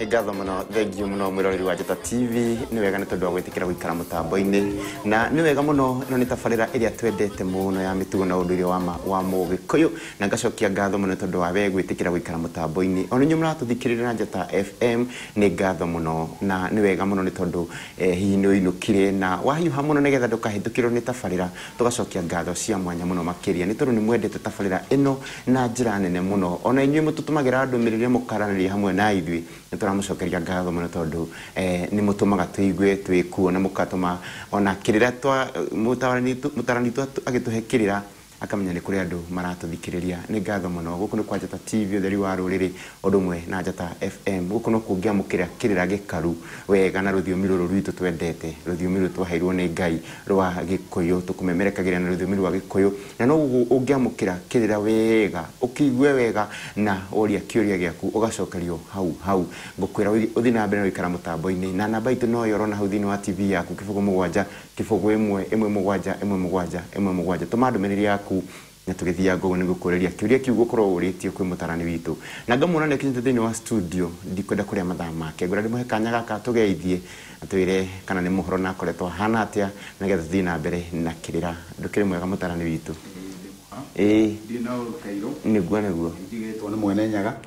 Nĩ ngatho mũno, thengiũ mũno mwĩroreri wa Njata TV. Nĩ wega nĩ tondũ wa gwĩtĩkĩra gũikara mũtambo-inĩ, na nĩ wega mũno. Ĩno nĩ tabarĩra ĩrĩa twendete mũno ya mĩtugo na ũndũire wa ma wa Mũgĩkũyũ, na ngacokia ngatho mũno nĩ tondũ wa we gwĩtĩkĩra gũikara mũtambo-inĩ. Ona inyuĩ mũratũthikĩrĩria na Njata FM, nĩ ngatho mũno, na nĩ wega mũno nĩ tondũ hihi nĩ ũinũkire na wahiũha mũno nĩgetha ndũkahĩtũkĩrwo nĩ tabarĩra. Tũgacokia ngatho cia mwanya mũno makĩria nĩ tondũ nĩ mwendete tabarĩra ĩno na njĩra nene mũno. Ona inyuĩ mũtũtũmagĩra ndũmĩrĩri mũkaranĩria hamwe na ithuĩ, nĩ tũramũcokeria ngatho mũno tondũ nĩ mũtũmaga tũigue twĩ kuo, na mũkatũma ona kĩrĩra twa mũtarani witũ agĩtũhe kĩrĩra akamenya nĩ kũrĩ andũ maratũthikĩrĩria. Nĩ ngatho mũno. Gũkũ nĩ kwa Njata TV, ũtheri wa rũrĩrĩ, ũndũ ũmwe na Njata FM. Gũkũ no kũngĩamũkĩra kĩrĩra gĩkaru wega na rũthiomi rũrũ rwitũ twendete, rũthiomi rũrũ twaheirwo nĩ Ngai rwa Gĩkũyũ, tũkũmemerekagĩra na rũthiomi rwa Gĩkũyũ, na no ũngĩamũkĩra kĩrĩra wega, ũkĩigue wega, na woria kĩũria gĩaku ũgacokerio hau hau. Ngũkwĩra ũthiĩ na mbere na gũikara mũtambo-inĩ, na namba itũ no ĩyo ũrona hau thĩinĩ wa TV yaku, 0 7 0 1 1 7 1 7 1 7. Tũma ndũmĩrĩri yaku na tũgĩthiaga ngoguo nĩ gũkũrĩria kĩũria kĩu gũkorwo ũrĩtio kwĩ mũtarani witũ, na ngamuona nĩ akinyĩte thĩinĩ wa studio. Ndikwenda kũrĩa mathaa make, ngwenda ndĩmũhe kanya gaka tũgeithie, atwĩre kana nĩ mũhoro na akoretwo ahana atĩa, nĩgetha tũthiĩ na mbere na kĩrĩra. Ndũkĩrĩ mwega mũtarani witũ? Ĩĩ. Ndirĩ na ũru, Kairũ. Nĩguo, nĩguo. Njigĩtwo nĩ Mwene Nyaga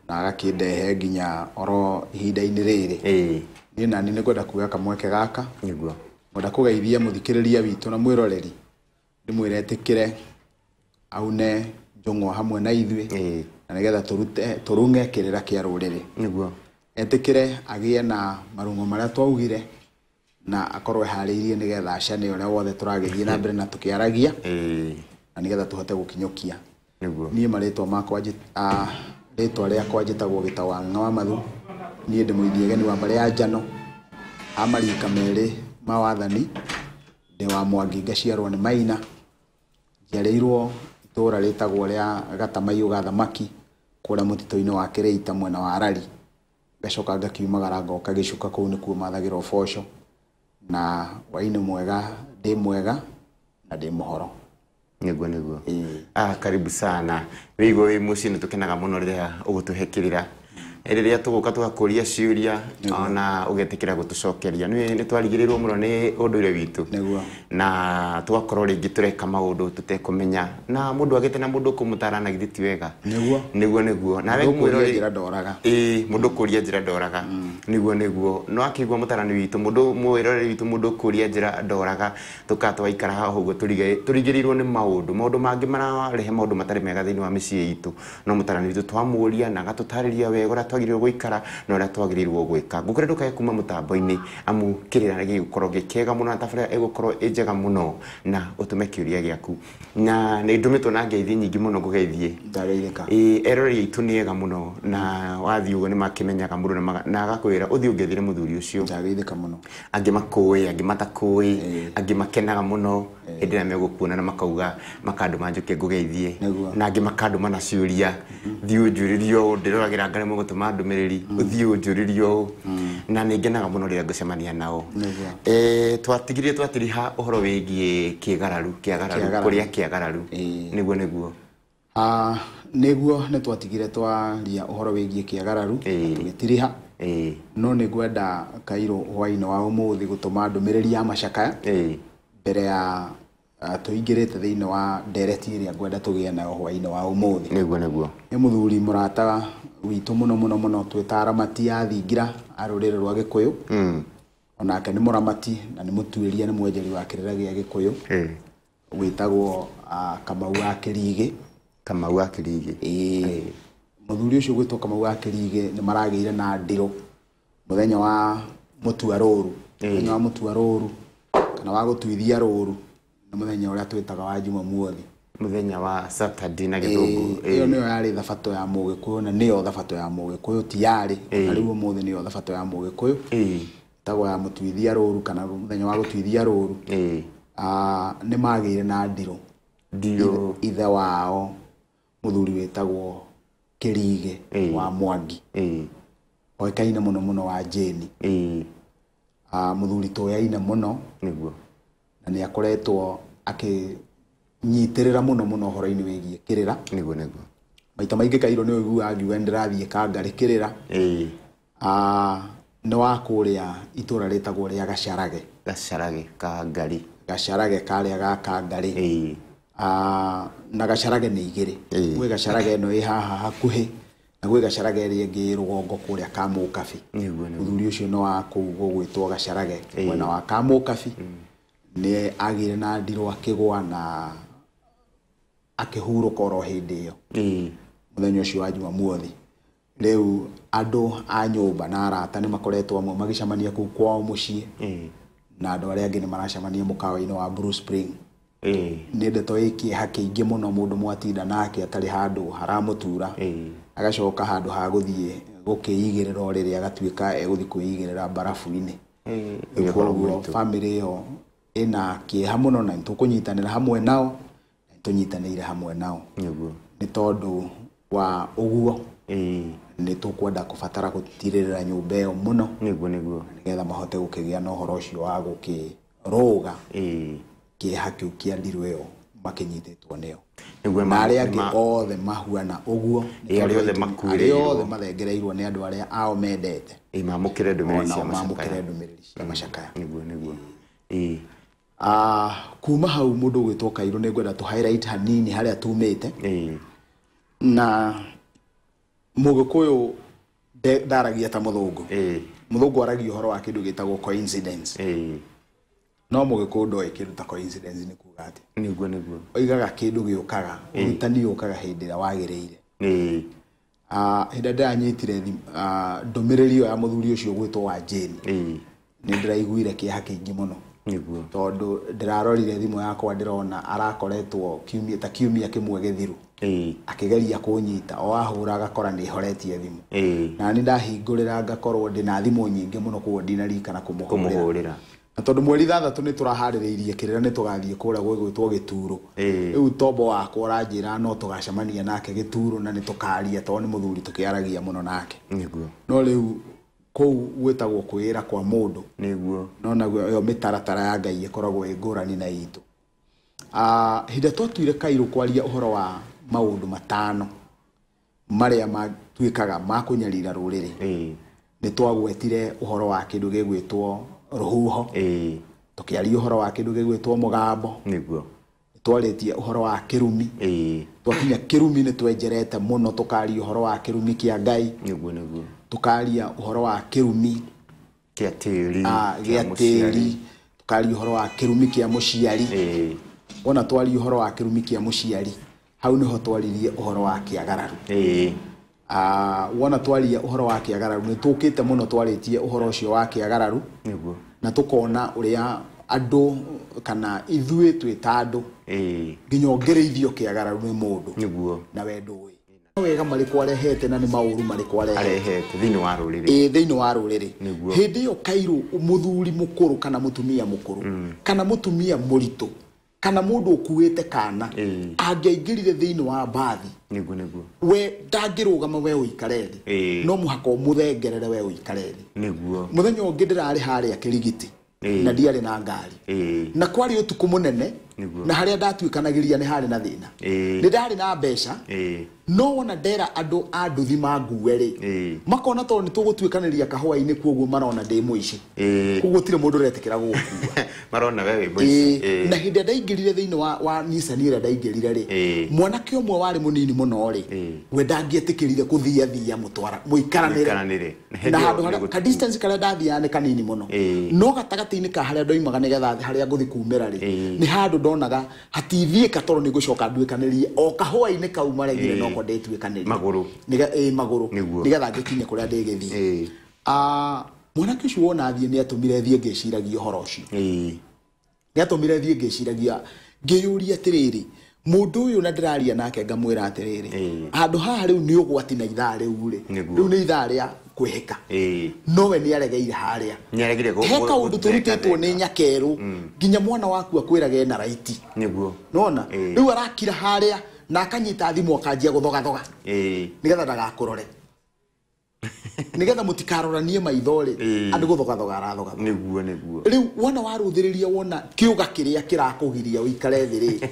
na agakĩndehe nginya oro ihinda-inĩ rĩrĩ. Niĩ nani nĩ ngwenda kuoya kamweke gaka, ngwenda kũgeithia mũthikĩrĩria witũ na mwĩroreri, ndĩmwĩre etĩkĩre aune njũng'wa hamwe na ithuĩ, na nĩgetha tũrute tũrung'e kĩrĩra kĩa rũrĩrĩ. Etĩkĩre agĩe na marung'o marĩa twaugire, na akorwo eharĩirie nĩgetha acane ũrĩa wothe tũragĩthiĩ na mbere na tũkĩaragia, na nĩgetha tũhote gũkinyũkia. Niĩ marĩtwa makwa, rĩtwa rĩakwa njĩtagwo Gĩtau wa Ng'ang'a wa Mathu. Niĩ ndĩ mũithiegeni wa mbarĩ ya Njano, a marika merĩ ma wathani. Ndĩ wa Mwangi, ngaciarwo nĩ Maina. Njiarĩirwo itũra rĩtagwo rĩa Gatamaiyũ ga Thamaki, kũrĩa mũtitũ-inĩ wa Kĩrĩita mwena wa Arari. Ngacoka ngakiumagara ngoka Gĩcuka, kũu nĩkuo mathagĩra ũboco. Na hwaĩ-inĩ mwega, ndĩ mwega na ndĩ mũhoro. Nĩguo, nĩguo. Karibu sana. Wĩigua wĩ mũciĩ, nĩ tũkenaga mũno rĩrĩa ũgũtũhe kĩrĩra, rĩrĩa tũgũka tũgakũria ciũria ona ũgetĩkĩra gũtũcokeria. Nĩ twarigĩrĩirwo mũno nĩ ũndũire witũ, na tũgakorwo rĩngĩ tũreka maũndũ tũtekũmenya, na mũndũ agĩte na mũndũ ũkũmũtara, na githĩ ti wega? Nĩguo. Nĩguo, nĩguo. Nawe Mũndũ ũkũria mwĩroreri njĩra ndoraga. Ĩĩ, mũndũ ũkũria njĩra ndoraga. Nĩguo, nĩguo. No akĩigua mũtarani witũ, mũndũ mwĩroreri witũ, mũndũ ũkũria njĩra ndoraga. Tũkaa tũgaikara haha ũguo tũrigĩrĩirwo nĩ maũndũ, maũndũ mangĩ mararehe maũndũ matarĩ mega thĩinĩ wa mĩciĩ itũ, no mũtarani witũ twamũria na agatũtarĩria wega ũrĩa twagĩrĩirwo gũikara na ũrĩa twagĩrĩirwo gwĩka. Ngũkwĩra ndũkae kuma mũtambo-inĩ, amu kĩrĩra gĩgũkorwo gĩ kĩega mũno na tabarĩra ĩgũkorwo ĩ njega mũno, na ũtũme kĩũria gĩaku. Na nĩ ndũmĩtwo na ngeithi nyingĩ mũno ngũgeithie. Ndageithĩka. Ĩĩ, eroreri aitũ nĩ ega mũno, na wathiĩ ũguo nĩ makĩmenyaga mũndũ na agakwĩra ũthiĩ ũngethire mũthuri ũcio. Ndageithĩka mũno. Angĩ makũĩ, angĩ matakũĩ, angĩ makenaga mũno hĩndĩ ĩrĩa megũkuona na makauga makandũma njũke ngũgeithie, na angĩ makandũma na ciũria, thiĩ ũnjũrĩrie ũũ, ndĩroragĩra ngaremwo gũtũma ndũmĩrĩri, ũthiĩ ũnjũrĩrie ũũ, na nĩ ngenaga mũno rĩrĩa ngũcemania nao. Twatigire twatiriha ũhoro wĩgiĩ kĩgararu, kĩagararu, Kĩagararu. Kũrĩa kĩagararu. Nĩguo, nĩguo. Nĩguo, nĩ twatigire twaria ũhoro wĩgiĩ kĩagararu, tũgĩtiriha. No nĩ ngwenda, Kairũ, hwaĩ-inĩ wa ũmũthĩ gũtũma ndũmĩrĩri ya macakaya mbere ya tũingĩrĩte thĩinĩ wa ndereti ĩrĩa ngwenda tũgĩe nayo hwaĩ-inĩ wa ũmũthĩ. Nĩguo, nĩguo. Nĩ mũthuri mũrata witũ mũno mũno mũno, twĩta aramati a thingira a rũrĩrĩ rwa Gĩkũyũ. Onake nĩ mũramati na nĩ mũtuĩria, nĩ mwenjeri wa kĩrĩra gĩa Gĩkũyũ, wĩtagwo Kamau wa Kĩrigĩ. Kamau wa Kĩrigĩ. Ĩĩ. Mũthuri ũcio gwĩtwo Kamau wa Kĩrigĩ nĩ maragĩire na ndirũ mũthenya wa mũtua rũru. Mũthenya wa mũtua rũru kana wa gũtuithia rũru nĩ mũthenya ũrĩa twĩtaga wa Jumamothi. Mũthenya wa Saturday na Gĩthũngũ. Ĩyo nĩyo yarĩ thabatũ ya Mũgĩkũyũ, na nĩyo thabatũ ya Mũgĩkũyũ, ti yarĩ na rĩu ũmũthĩ nĩyo thabatũ ya Mũgĩkũyũ. Ĩtagwo ya mũtuithia rũru kana mũthenya wa gũtuithia rũru. Nĩ magĩire na ndirũ. Ndirũ. Ithe wao mũthuri wĩtagwo Kĩrigĩ wa Mwangi, oĩkaine mũno mũno wa Jane. Mũthuri tũyaine mũno. Na nĩ akoretwo akĩnyitĩrĩra mũno mũno ũhoro-inĩ wĩgiĩ kĩrĩra. Nĩguo, nĩguo. Maita maingĩ, Kairũ, nĩ ũiguaga ngiuga nĩ ndĩrathiĩ Kangarĩ kĩrĩra. Nĩ wa kũrĩa itũra rĩtagwo rĩa Gacarage. Gacarage ka Ngari. Gacarage karĩa ga Kangari. Na Gacarage nĩ igĩrĩ. Gwĩ Gacarage ĩno ĩ haha hakuhĩ na gwĩ Gacarage ĩrĩa ĩngĩ ĩ rũgongo kũrĩa Kamũkabi. Mũthuri ũcio nĩ wa kũu gũgwĩtwo Gacarage mwena wa Kamũkabi. Nĩ agĩire na ndirũ akĩgwa na akĩhurũka oro hĩndĩ ĩyo. Mũthenya ũcio wa Jumamothi. Rĩu andũ a nyũmba na arata nĩ makoretwo amwe magĩcemania kũu kwao mũciĩ. Na andũ arĩa angĩ nĩ maracemania mũkawa-inĩ wa Blue Spring. Nĩ ndeto ĩ kĩeha kĩingĩ mũno mũndũ mwatinda nake atarĩ handũ haramũtura. Agacoka handũ ha gũthiĩ gũkĩigĩrĩra ũrĩrĩ agatuĩka egũthiĩ kwĩigĩrĩra mbarabu-inĩ. Koguo bamĩrĩ ĩyo ĩna kĩeha mũno na nĩtũkũnyitanĩra hamwe nao, na nĩtũnyitanĩire hamwe nao. Nĩ tondũ wa ũguo nĩ tũkwenda kũbatara gũtirĩrĩra nyũmba ĩyo mũno. Nĩguo. Nĩgetha mahote gũkĩgĩa na ũhoro ũcio wa gũkĩrũga kĩeha kĩu kĩa ndirũ ĩyo makĩnyitĩtwo nĩyo. Na arĩa angĩ othe mahuana ũguo, arĩa othe makuĩrĩirwo, arĩa othe mathengereirwo nĩ andũ arĩa ao mendete. Mamũkĩre ndũmĩrĩri cia macakaya. Mamũkĩre ndũmĩrĩri cia macakaya. Nĩguo. Kuma hau mũndũ ũgwĩtwo Kairũ nĩ ngwenda tũ highlight hanini harĩa tumĩte. Na Mũgĩkũyũ ndaragia ta mũthũngũ. Mũthũngũ aragia ũhoro wa kĩndũ gĩtagwo coincidence. No Mũgĩkũyũ ndoĩ kĩndũ ta coincidence nĩ kuga atĩa. Nĩguo. Oigaga kĩndũ gĩũkaga, ũrutani ũkaga hĩndĩ ĩrĩa wagĩrĩire. Hĩndĩ ĩrĩa ndĩranyitire ndũmĩrĩri ĩyo ya mũthuri ũcio ũgwĩtwo wa Jane, nĩ ndĩraiguire kĩeha kĩingĩ mũno. Nĩguo. Tondũ ndĩrarorire thimũ yakwa ndĩrona arakoretwo kiumia ta kiumia kĩmwe gĩthiru. Akĩgeria kũnyita o ahũra agakora nĩ horetie thimũ. Na nĩ ndahingũrĩra ngakorwo ndĩna thimũ nyingĩ mũno koguo ndinarikana kũmũhũrĩra. Na tondũ mweri 6 nĩ tũraharĩrĩirie kĩrĩra nĩ tũgathiĩ kũrĩa gwĩgwĩtwo Gĩturo. Rĩu tombo wakwa ũranjĩra no tũgacemania nake Gĩturo na nĩ tũkaria tondũ nĩ mũthuri tũkĩaragia mũno nake. Nĩguo. No rĩu kũu gwĩtagwo kwĩra kwa mũndũ. Nĩguo. No naguo ĩyo mĩtaratara ya Ngai ĩkoragwo ĩ ngũrani na itũ. Hĩndĩ twatuire Kairũ kwaria ũhoro wa maũndũ matano marĩa matuĩkaga ma kũnyarira rũrĩrĩ. Nĩ twagwetire ũhoro wa kĩndũ gĩgwĩtwo rũhuho. Tũkĩaria ũhoro wa kĩndũ gĩgwĩtwo mũgambo. Nĩguo. Twarĩtie ũhoro wa kĩrumi. Twakinya kĩrumi nĩ twenjerete mũno tũkaria ũhoro wa kĩrumi kĩa Ngai. Nĩguo. Tũkaria ũhoro wa kĩrumi kĩa tĩri, gĩa tĩri, tũkaria ũhoro wa kĩrumi kĩa mũciari. Wona twaria ũhoro wa kĩrumi kĩa mũciari, hau nĩho twaririe ũhoro wa kĩagararu. Wona twaria ũhoro wa kĩagararu nĩ tũkĩte mũno twarĩtie ũhoro ũcio wa kĩagararu. Nĩguo. Na tũkona ũrĩa andũ kana ithuĩ twĩ ta andũ nginya ũngĩrĩithio kĩagararu nĩ mũndũ. Nĩguo. Na we ndũĩ wega marĩkũ arehete na nĩ maũru marĩkũ arehete thĩinĩ wa rũrĩrĩ. Thĩinĩ wa rũrĩrĩ. Hĩndĩ ĩyo Kairũ mũthuri mũkũrũ kana mũtumia mũkũrũ kana mũtumia mũritũ kana mũndũ ũkuĩte kana angĩaingĩrire thĩinĩ wa mbathi. Nĩguo. We ndangĩrũgama we ũikare thĩ. No mũhaka ũmũthengerere we ũikare thĩ. Nĩguo. Mũthenya ũngĩ ndĩrarĩ harĩa Kĩrigiti na ndiarĩ na ngari. Na kwarĩ ũtukũ mũnene na harĩa ndatuĩkanagĩria nĩ harĩ na thĩna. Nĩ ndarĩ na mbeca. No wona ndera andũ a nduthi mangue rĩ, makona tondũ nĩ tũgũtuĩkanĩria kahũa-inĩ kuoguo marona ndĩ mũici. Koguo gũtirĩ mũndũ ũretĩkĩra gũgũkua. Marona we wĩ mũici. Na hĩndĩ ĩrĩa ndaingĩrire thĩinĩ wa Nissan ĩrĩa ndaingĩrire rĩ, mwanake ũmwe warĩ mũnini mũno rĩ, we ndangĩetĩkĩrire kũthiathia mũikaranĩre. Na handũ harĩa ka distance karĩa ndathiaga nĩ kanini mũno. No gatagatĩ-inĩ ka harĩa ndoimaga nĩgetha harĩa ngũthiĩ kumĩra rĩ, nĩ handũ ndonaga hatithiĩka tondũ nĩ ngũcoka nduĩkanĩrie o kahũa-inĩ kau maregire noko ndĩtuĩkanĩrie magũrũ. Magũrũ nĩgetha ngĩkinye kũrĩa ndĩgĩthiĩ. Mwanake ũcio wona athiĩ nĩ atũmire thiĩ ngĩciragia ũhoro ũcio. Nĩ atũmire thiĩ ngĩciragia ngĩyũria atĩrĩrĩ, mũndũ ũyũ na ndĩraria nake ngamwĩra atĩrĩrĩ, handũ haha rĩu nĩ ũgwati na ithaa rĩu rĩ, rĩu nĩ ithaa rĩa kwĩhĩka. No we nĩ aregeire harĩa. He kaũndũ tũrutĩtwo nĩ nyakerũ nginya mwana waku akwĩraga ena raiti. Nĩguo. Nĩwona? Rĩu arakira harĩa na akanyita thimũ akanjia gũthogathoga. Nĩgetha ndagakũrore. Nĩgetha mũtikaroranie maitho rĩ, andũ gũthogathoga arathogathoga. Nĩguo. Rĩu wona warũthĩrĩria wona kĩũga kĩrĩa kĩrakũgiria ũikare thĩ rĩ.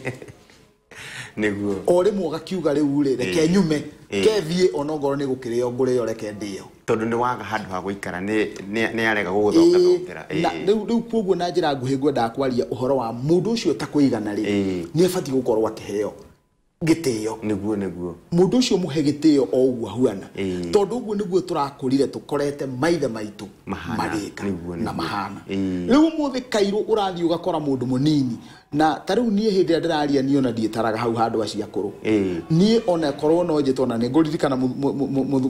Nĩguo. O rĩmwe ũgakiuga rĩu rĩ reke nyume kethiĩ onongorwo nĩ gũkĩrĩo ngũrĩo reke ndĩo. Tondũ nĩ waga handũ ha gũikara nĩ arega gũgũthongathongera. Na rĩu koguo na njĩra nguhĩ ngwendaga kwaria ũhoro wa mũndũ ũcio ũtakũigana rĩ nĩ abatiĩ gũkorwo akĩheo gĩtĩo. Nĩguo nĩguo. Mũndũ ũcio mũhe gĩtĩo o ũguo ahuana. Tondũ ũguo nĩguo tũrakũrire tũkorete maithe maitũ magĩka na mahana. Rĩu ũmũthĩ kairũ ũrathiĩ ũgakora mũndũ mũnini na ta rĩu niĩ hĩndĩ ĩrĩa ndĩraria niĩ ona ndiĩtaraga hau handũ acio akũrũ. Niĩ ona korwo no njĩtwo na nĩngũririkana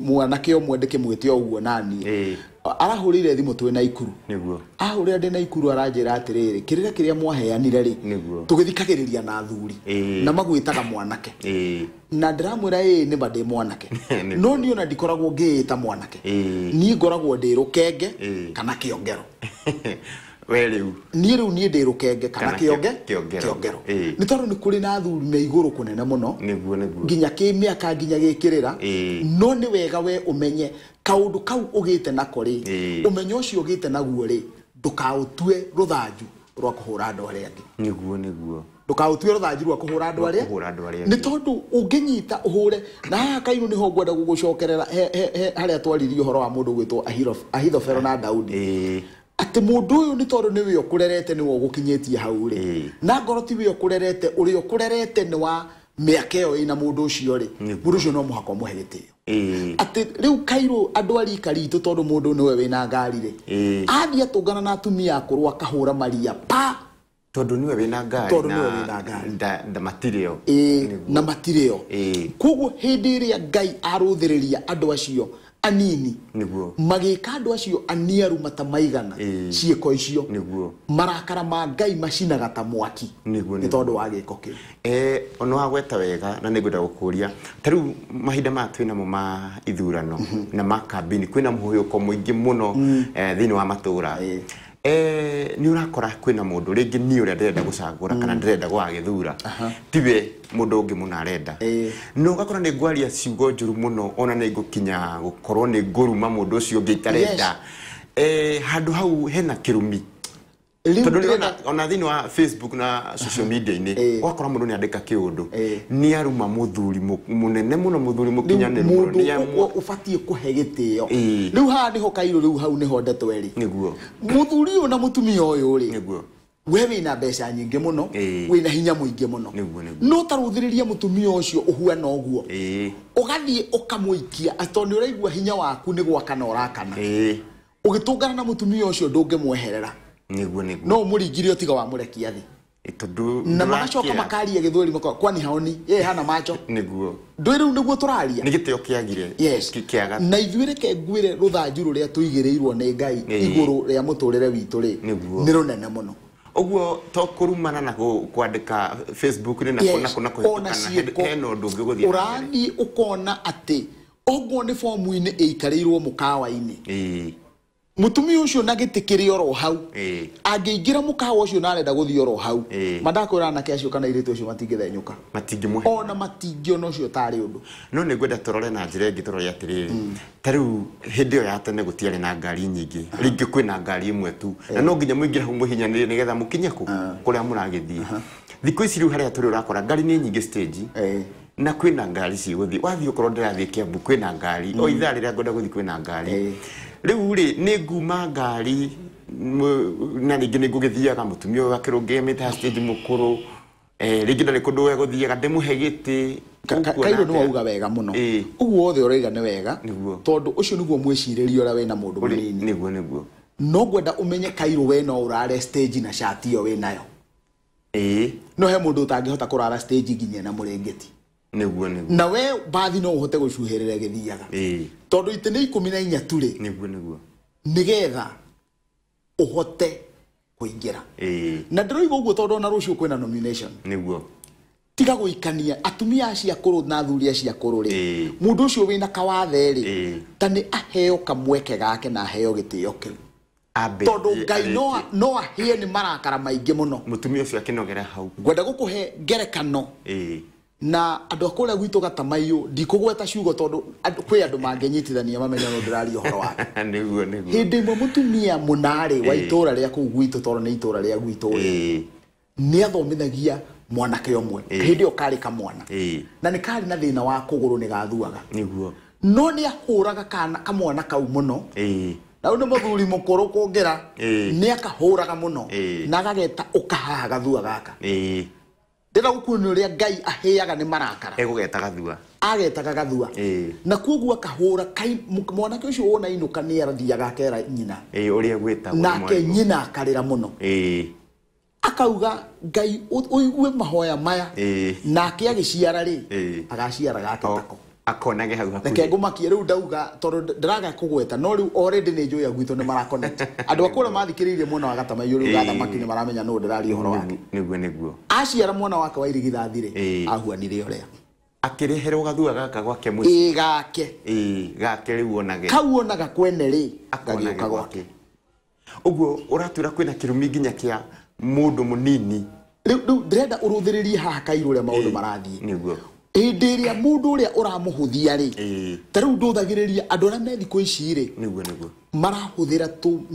mwanake ũmwe ndĩkĩmwĩte o ũguo naniĩ. Arahũrĩire thimũ twĩ Naikuru. Nĩguo. Ahũrĩra ndĩ Naikuru aranjĩra atĩrĩrĩ kĩrĩra kĩrĩa mwaheanire rĩ tũgĩthikagĩrĩria na athuri na magwĩtaga mwanake. Na ndĩramwĩra ĩĩ nĩ ma ndĩ mwanake. No niĩ ona ndikoragwo ngĩĩta mwanake. Niĩ ngoragwo ndĩ rũkenge kana kĩongero. We rĩu. Niĩ rĩu niĩ ndĩ rũkenge kana kĩongero. Nĩ tondũ nĩ kũrĩ na athuri me igũrũ kũnene mũno. Nĩguo nĩguo. Nginya kĩmĩaka nginya gĩkĩrĩra. No nĩ wega we ũmenye kaũndũ kau ũgĩte nako rĩ ũmenyo ũcio ũgĩte naguo rĩ ndũkaũtue rũthanju rwa kũhũra andũ arĩa angĩ. Nĩguo nĩguo. Ndũkaũtue rũthanju rwa kũhũra andũ arĩa nĩ tondũ ũngĩnyita ũhũre na haha kairũ nĩho ngwenda gũgũcokerera harĩa twaririe ũhoro wa mũndũ ũgwĩtwo Ahithofero na Daudi. Atĩ mũndũ ũyũ nĩ tondũ nĩwe ũkũrerete nĩwe ũgũkinyĩtie hau rĩ na ngoro tiwe ũkũrerete ũrĩa ũkũrerete nĩ wa mĩaka ĩyo ĩna mũndũ ũcio rĩ mũndũ ũcio no mũhaka ũmũhe gĩtĩo. Atĩ rĩu kairũ andũ a rika ritũ tondũ mũndũ nĩwe wĩna ngari rĩ athiĩ atũngana na atumia akũrũ akahũra maria pa tondũ nĩwe wĩna ngari tondũ nĩwe wĩna ngari na matirĩ o. Na matirĩ o. Koguo hĩndĩ ĩrĩa Ngai arũthĩrĩria andũ acio anini nĩguo magĩka andũ acio aniaru mata maigana ciĩko icio nĩguo marakara ma Ngai macinaga ta mwaki nĩ tondũ wa gĩko kĩu. Ona wagweta wega na nĩngwenda gũkũria ta rĩu mahinda maya twĩnamo ma ithurano na ma kambini kwĩna mũhũyũko mũingĩ mũno thĩinĩ wa matũra. Nĩ ũrakora kwĩna mũndũ rĩngĩ niĩ ũrĩa ndĩrenda gũcagũra kana ndĩrenda gwagĩthura tiwe mũndũ ũngĩ mũno arenda no ũgakora nĩ ngwaria ciugo njũru mũno ona nĩ ngũkinya gũkorwo nĩ ngũruma mũndũ ũcio ũngĩ itarenda. Handũ hau hena kĩrumi tondũ ona thĩinĩ wa Facebook na social media-inĩ ũgakora mũndũ nĩ andĩka kĩũndũ nĩ aruma mũthuri mũnene mũno mũthuri mũkinyanĩru mũno mũndũ ũbatiĩ kũhe gĩtĩo. Rĩu haha nĩho kairũ rĩu hau nĩho ndeto ĩrĩ. Nĩguo. Mũthuri ũyũ na mũtumia ũyũ rĩ nĩguo we wĩna mbeca nyingĩ mũno wĩna hinya mũingĩ mũno no tarũthĩrĩria mũtumia ũcio ũhuana ũguo ũgathiĩ ũkamũikia tondũ nĩ ũraigua hinya waku nĩ gwakana ũrakana ũgĩtũngana na mũtumia ũcio ndũngĩmweherera. Nĩguo nĩguo. No mũringire ũtiga wa mũrekia thĩ. Tondũ na magacoka makaria gĩthweri kwani haoni yeye hana macho. Nĩguo. Ndũĩ rĩu nĩguo tũraria. Nĩ gĩtĩo kĩagire. Yes. Kĩaga. Na ithuĩ reke ngwĩre rũthanju rũrĩa tũigĩrĩirwo nĩ Ngai igũrũ rĩa mũtũrĩre witũ rĩ nĩ rũnene mũno. Ũguo to kũrumana na kwandĩka Facebook-inĩ na kũna kũhĩtũkana hena ũndũ ũngĩ gũthiĩ. Ũrathiĩ ũkona atĩ oguo nĩ fomu-inĩ ĩikarĩirwo mũkawa-inĩ. Mũtumia ũcio na gĩtĩ kĩrĩ oro hau angĩingĩra mũkawa ũcio na arenda gũthiĩ oro hau mandakwĩra anake acio kana airĩtu acio matingĩthenyũka matingĩmũhe ona matingĩona ũcio tarĩ ũndũ. No nĩ ngwenda tũrore na njĩra ĩngĩ tũrore atĩrĩrĩ ta rĩu hĩndĩ ĩyo ya tene gũtiarĩ na ngari nyingĩ rĩngĩ kwĩna ngari ĩmwe tu na no nginya mũingĩre hau mũhinyanĩrie nĩgetha mũkinye kũ kũrĩa mũragĩthiĩ. Thikũ ici rĩu harĩa tũrĩ ũrakora ngari nĩ nyingĩ stage na kwĩna ngari cigũthiĩ wathiĩ ũkorwo ndĩrathiĩ Kiambu kwĩna ngari o ithaa rĩrĩa ngwenda gũthiĩ kwĩna ngari. Rĩu rĩ nĩ nguma ngari na rĩngĩ nĩ ngũgĩthiaga mũtumia ũyũ akĩrũngamĩte stage mũkũrũ rĩngĩ ndarĩ kũndũ egũthiaga ndĩmũhe gĩtĩ. Kairũ nĩ wauga wega mũno ũguo wothe ũrauga nĩ wega tondũ ũcio nĩguo mwĩcirĩrie ũrĩa wĩna mũndũ mũnini. Nĩguo nĩguo. No ngwenda ũmenye kairũ we no ũrare stage na shati ĩyo wĩnayo. No he mũndũ ũtangĩhota kũrara stage nginya na mũrĩngĩti. Nĩguo nĩguo. Na we bathi no ũhote gũcuhĩrĩra gĩthiaga. Tondũ itĩ nĩ 14 tu rĩ. Nĩguo nĩguo. Nĩgetha ũhote kũingĩra. Na ndĩroiga ũguo tondũ ona rũciũ kwĩna nomination. Nĩguo. Tiga gũikania atumia acio akũrũ na athuri acio akũrũ rĩ mũndũ ũcio wĩna kawathe rĩ ta nĩ aheo kamweke gake na aheo gĩtĩo kĩu. Tondũ Ngai no ahĩe nĩ marakara maingĩ mũno. Mũtumia ũcio akĩnogera hau. Ngwenda gũkũhe ngerekano. Na andũ a kũrĩa gwitũ Gatamaiyũ ndikũgweta ciugo tondũ kwĩ andũ mangĩnyitithania mamenye no ndĩraria ũhoro wake. Nĩguo nĩguo. Hĩndĩ ĩmwe mũtumia mũnarĩ wa itũra rĩa kũu gwitũ tondũ nĩ itũra rĩa gwitũ rĩ nĩ athomithagia Mwanake ũmwe hĩndĩ ĩyo karĩ kamwana na nĩ karĩ na thĩna wa kũgũrũ nĩ gathuaga nĩguo no nĩ ahũraga kana kamwana kau mũno na rĩu nĩ mũthuri mũkũrũ kũngĩra nĩ akahũraga mũno na agageta ũkahaha gathua gaka ndĩrenda gũkuonia ũrĩa Ngai ahĩaga nĩ marakara egũgeta gathua agetaga gathua na koguo akahũra mwanake ũcio wona inũka nĩ arathiaga akera nyina ũrĩa gwĩtagwo nake nyina akarĩra mũno akauga Ngai ũigue mahoya maya nake agĩciara rĩ agaciara gake tako akonage hau hakuhĩ reke ngũmakie rĩu ndauga tondũ ndĩraga kũgweta no rĩu already nĩ njũĩ gwitũ nĩ marakonect andũ a kũrĩa mathikĩrĩirie mwena wa Gatamaiyũ rĩu gathamaki nĩ maramenya nũ ndĩraria ũhoro wake nĩguo nĩguo aciara mwana wake wa irigithathi rĩ ahuanire ũrĩa akĩreherwo gathua gaka gwake mũciĩ gake gake rĩu onage kau onaga kwene rĩ gagĩũka gwake ũguo ũratwĩra kwĩna kĩrumi nginya kĩa mũndũ mũnini rĩu ndĩrenda ũrũthĩrĩrie haha kairũ ũrĩa maũndũ marathiĩ nĩguo hĩndĩ ĩrĩa mũndũ ũrĩa ũramũhũthia rĩ ta rĩu ndũthagĩrĩria andũ arĩa me thikũ ici rĩ nĩguo nĩguo marahũthĩra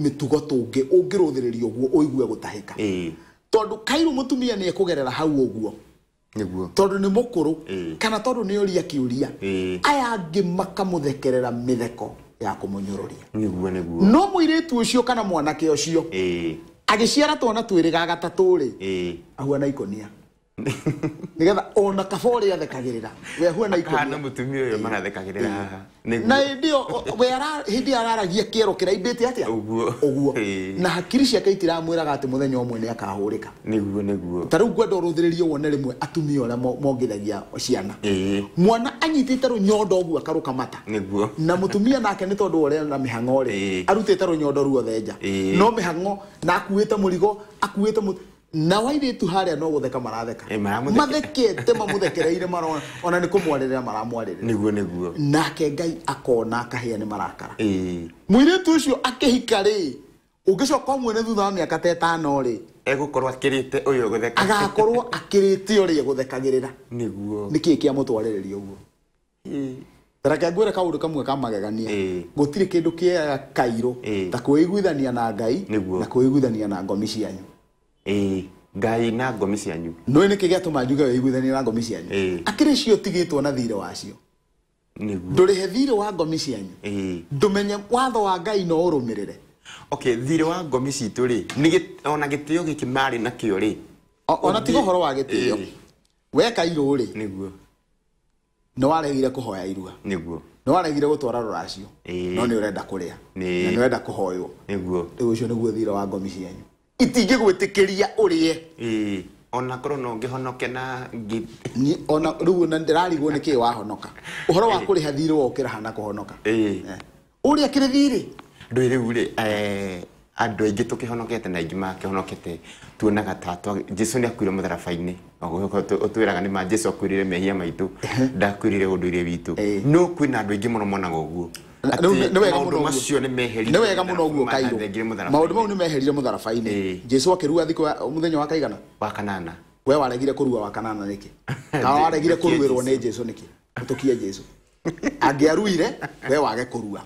mĩtugo tũngĩ ũngĩrũthĩrĩria ũguo ũigue gũtahĩka tondũ kairũ mũtumia nĩ ekũgerera hau ũguo nĩguo tondũ nĩ mũkũrũ kana tondũ nĩ oria kĩũria aya angĩ makamũthekerera mĩtheko ya kũmũnyũrũria nĩguo nĩguo no mũirĩtu ũcio kana mwanake ũcio agĩciara twana twĩrĩ ga gatatũ rĩ ahuana ikonia nigetha ona kaba ũrĩa athekagĩrĩra we ahuana ikonia akahana mũtumia ũyũ marathekagĩrĩra haha na hĩndĩ ĩyo we hĩndĩ ĩyo araragia kĩero kĩraimbĩte atĩa ũguo ũguo na hakiri ciake itiramwĩraga atĩ mũthenya ũmwe nĩ akahũrĩka nĩguo nĩguo ta rĩu ngwenda ũrũthĩrĩrie wone rĩmwe atumia ũrĩa mongithagia ciana mwana anyitĩte rũnyondo ũguo akarũka mata nĩguo na mũtumia nake nĩ tondũ ũrĩa na mĩhang'o rĩ arutĩte rũnyondo ruothe nja no mĩhang'o na akuĩte mũrigo akuĩte na wairĩtu harĩa no gũtheka maratheka mathekete mamũthekereire marona ona nĩ kũmwarĩrĩra maramwarĩrĩra nĩguo nĩguo nake Ngai akona akahĩa nĩ marakara mũirĩtu ũcio akĩhika rĩ ũngĩcoka ũmuone thutha wa mĩaka ta ĩtano rĩ egũkorwo akĩrĩte ũyũ ũgũtheka agakorwo akĩrĩte ũrĩa egũthekagĩrĩra nĩguo nĩkĩĩ kĩamũtwarĩrĩria ũguo reke ngwĩre kaũndũ kamwe ka magegania gũtirĩ kĩndũ kĩega kairũ ta kwĩiguithania na Ngai na kwĩiguithania na ngomi cianyu Ngai na ngomi cianyu nĩ nĩkĩ gĩatũma njuge wĩiguithanie na ngomi cianyu akĩrĩ cio ũtigĩtwo na thirĩ wacio ndũrĩhe thirĩ wa ngomi cianyu ndũmenye watho wa Ngai no ũrũmĩrĩre okay thirĩ wa ngomi citũ rĩ ona gĩtĩo gĩkĩ marĩ nakĩo rĩ ona tiga ũhoro wa gĩtĩo we kairũ rĩ nĩguo nĩ waregire kũhoya irua nĩguo nĩ waregire gũtwara rũracio no nĩ ũrenda kũrĩa na nĩ ũrenda kũhoywo nĩguo rĩu ũcio nĩguo thirĩ wa ngomi cianyu itingĩgwĩtĩkĩria ũrĩe ona korwo no ngĩhonoke na ona rĩu ona ndĩrarigwo nĩkĩĩ wahonoka ũhoro wa kũrĩha thirĩ wokĩra hana kũhonoka ũrĩa kĩrĩ thirĩ ndũĩ rĩu rĩ andũ aingĩ tũkĩhonokete na aingĩ makĩhonokete tuonaga ta Jesu nĩ akuire mũtharaba-inĩ ũtwĩraga nĩ ma Jesu akuĩrĩire mehia maitũ ndakuĩrĩire ũndũire witũ no kwĩna andũ aingĩ mũno monaga ũguo maũndũ macio nĩ meherire nĩ wega mũno ũguo kairũ maũndũ mau nĩ meherire mũtharaba-inĩ Jesu akĩrua thikũ mũthenya wa kaigana wa kanana we waregire kũrua wa kanana nĩkĩ kana waregire kũruĩrwo nĩ Jesu nĩkĩ ũtũkie Jesu angĩaruire we wage kũrua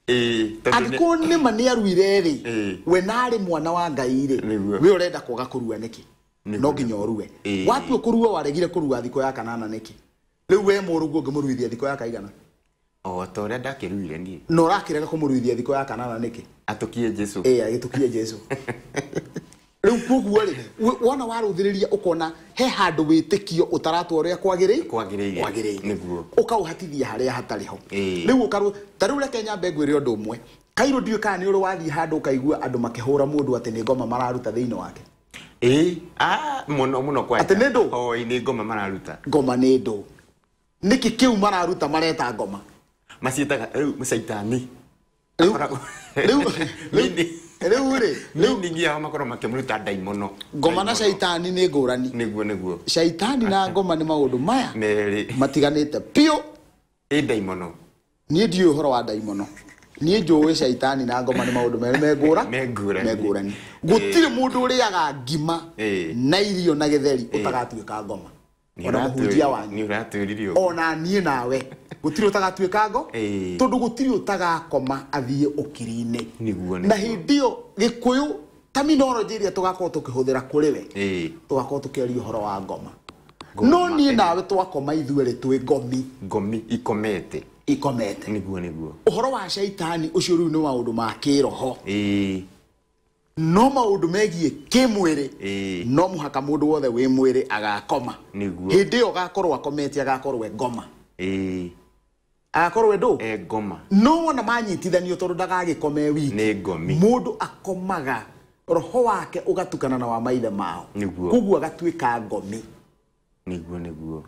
angĩkorwo nĩma nĩ aruire rĩ we narĩ mwana wa Ngai rĩ we ũrenda kwaga kũrua nĩkĩ no nginya ũrue watua kũrua waregire kũrua thikũ ya kanana nĩkĩ rĩu we mũrũguo ũngĩmũruithia thikũ ya kaigana o ta ũrĩa ndakĩruire niĩ na ũrakĩrega kũmũruithia thikũ ya kanana nĩkĩ atũkie Jesu agĩtũkie Jesu rĩu koguo rĩ wona warũthĩrĩria ũkona he handũ wĩtĩkio ũtaratwo ũrĩa kwagĩrĩire nĩguo ũkaũhatithia harĩa hatarĩ ho rĩu ũkarũ ta rĩu reke nyambe ngwĩre ũndũ ũmwe kairũ ndiũĩ kana nĩ ũrĩ wathiĩ handũ ũkaigua andũ makĩhũra mũndũ atĩ nĩ ngoma mararuta thĩinĩ wake mũno mũno kwanja atĩ nĩ ndũ nĩ ngoma mararuta ngoma nĩ ndũ nĩkĩ kĩu mararuta mareta ngoma maciĩtaga rĩu caitani rĩu rĩ meaning yao makorwo makĩmũruta ndaimono ngoma na caitani nĩ ngũrani nĩguo nĩguo caitani na ngoma nĩ maũndũ maya merĩ matiganĩte biũ ĩ ndaimono niĩ ndiũĩ ũhoro wa ndaimono niĩ njũĩ caitani na ngoma nĩ maũndũ merĩ me ngũrani gũtirĩ mũndũ ũrĩaga ngima na irio na gĩtheri ũtagatuĩka ngoma ona mũhunjia wanyu nĩ ũratwĩrire ũguo ona niĩ nawe gũtirĩ ũtagatuĩka ngo tondũ gũtirĩ ũtagakoma athiĩ ũkiri-inĩ na hĩndĩ ĩyo Gĩkũyũ Terminology ĩrĩa tũgakorwo tũkĩhũthĩra kũrĩ we tũgakorwo tũkĩaria ũhoro wa ngoma. No niĩ nawe twakoma ithuerĩ twĩ ngomi. Ngomi ikomete. Ikomete. Nĩguo nĩguo. Ũhoro wa caitani ũcio rĩu nĩ maũndũ ma kĩroho. No maũndũ megiĩ kĩmwĩrĩ no mũhaka mũndũ wothe wĩ mwĩrĩ agakoma. Nĩguo. Hĩndĩ ĩyo agakorwo akomete agakorwo e ngoma. Agakorwo e ndũ? E ngoma. No wona manyitithanio tondũ ndagagĩkome wiki. Nĩ ngomi. Mũndũ akomaga roho wake ũgatukana na wa maithe mao. Nĩguo. Koguo agatuĩka ngomi. Nĩguo nĩguo.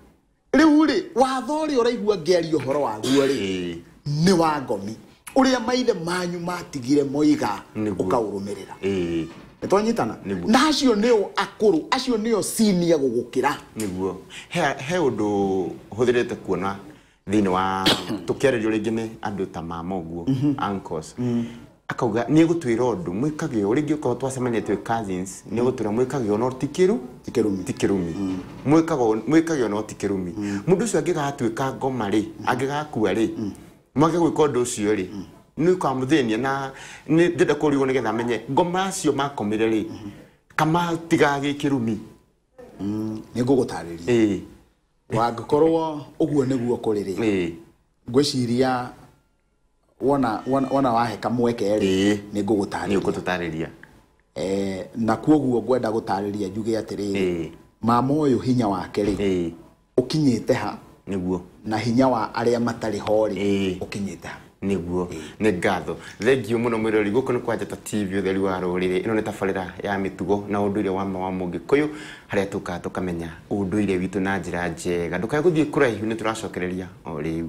Rĩu rĩ watho ũrĩa ũraigua ngĩaria ũhoro waguo rĩ nĩ wa ngomi. Ũrĩa maithe manyu matigire moiga ũkaũrũmĩrĩra. Nĩtwanyitana? Na acio nĩo akũrũ, acio nĩo senior gũgũkĩra. Nĩguo. He ũndũ hũthĩrĩte kuona thĩinĩ wa tũkĩarĩrio rĩngĩ nĩ andũ ta mama ũguo, uncles. Akauga nĩ egũtwĩra ũndũ mwĩkage ũũ, rĩngĩ ũkorwo twacemania twĩ cousins, nĩ egũtwĩra mwĩkage ũũ no ti kĩru, ti kĩrumi. Ti kĩrumi. Mwĩkage ũũ no ti kĩrumi. Mũndũ ũcio angĩgatuĩka ngoma rĩ, angĩgakua rĩ, mwage gwĩka ũndũ ũcio rĩ, nĩ ũkamũthĩnia na nĩ ndĩrenda kũrigwo nĩgetha menye ngoma acio makomire rĩ, kama tigagĩ kĩrumi. Nĩ ngũgũtarĩria. Wangĩkorwo ũguo nĩguo kũrĩ rĩ, ngwĩciria wona wahe kamweke rĩ, nĩ ngũgũtarĩria. Nĩ ũgũtũtarĩria. Na kuoguo ngwenda gũtarĩria njuge atĩrĩrĩ, mama ũyũ hinya wake rĩ, ũkinyĩte ha? Nĩguo. Na hinya wa arĩa matarĩ ho rĩ, ũkinyĩte ha? Nĩguo. Nĩ ngatho. Thengiũ mũno mwĩroreri, gũkũ nĩ kwa Njata TV ũtheri wa rũrĩrĩ. Ĩno nĩ tabarĩra ya mĩtugo na ũndũire wa ma wa Mũgĩkũyũ, harĩa tũkaga tũkamenya ũndũire witũ na njĩra njega. Ndũkae gũthiĩ kũraihu, nĩ tũracokereria o rĩu.